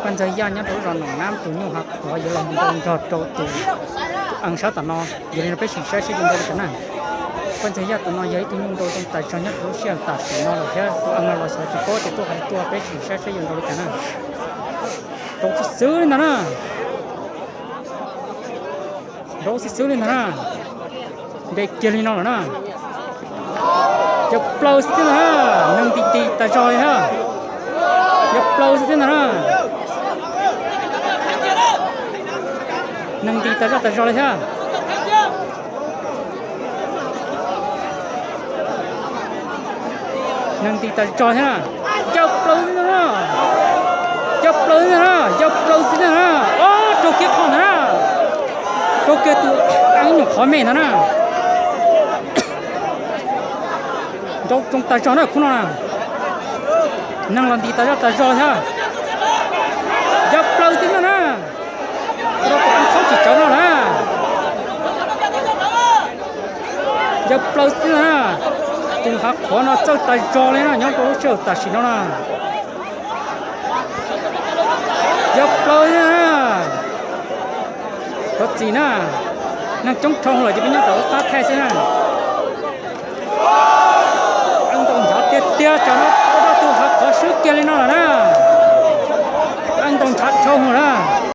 Paj Ntxawg Yaj nyob rau lub zos Noom Nab tus nyuj hav qhuav yuav los mus nrau nrog rau tus, tus ees sab tom no. Yog li no peb sim saib seb yuav nrau li cas na. Paj Ntxawg Yaj tus no yog ib tug nyuj nrau zoo tas zog nyob rau lub sij hawm tam sim no lawm thiab tus ees no los xyov tsis paub tias tuaj qhov twg tuaj, peb sim saib seb yuav nrau li cas na. Nrau xwb xwb li ntag na. Nrau xwb xwb li ntag na. Nres kiag li no lawm na. Yog plaws xwb thiab ntag na. Neeg nti nti tas zog li thiab. Yog plaws xwb thiab ntag na. Neeg nti tas zog tas zog li thiab. Neeg nti tas zog thiab na. Yog plaws xwb ntag na. Yog plaws xwb ntag na. Yog plaws xwb ntag na. Ob, raug kiag qhov ntag na. Raug kiag tus ees nyuam qhuav me ntag na. Nrau zoo tas zog na khub no na. Neeg los nti tas zog tas zog thiab. Yog plaws xwb ntag na. Tus no tus ees txhob tsis tsawv no na. Yog plaws xwb ntag na. Tus hav qhuav no txawj tas zog li na nyob rau lub sij hawm tam sim no na. Yog plaws xwb na. Thov txim na. Neeg coob dhau lawm ces peb nyob rau lub qab thaij xwb na. Ees ntaus nchav tiag tiag, tsam no ua rau tus hav qhuav swb kiag li no lawm na. Ees ntaus nchav dhau lawm na.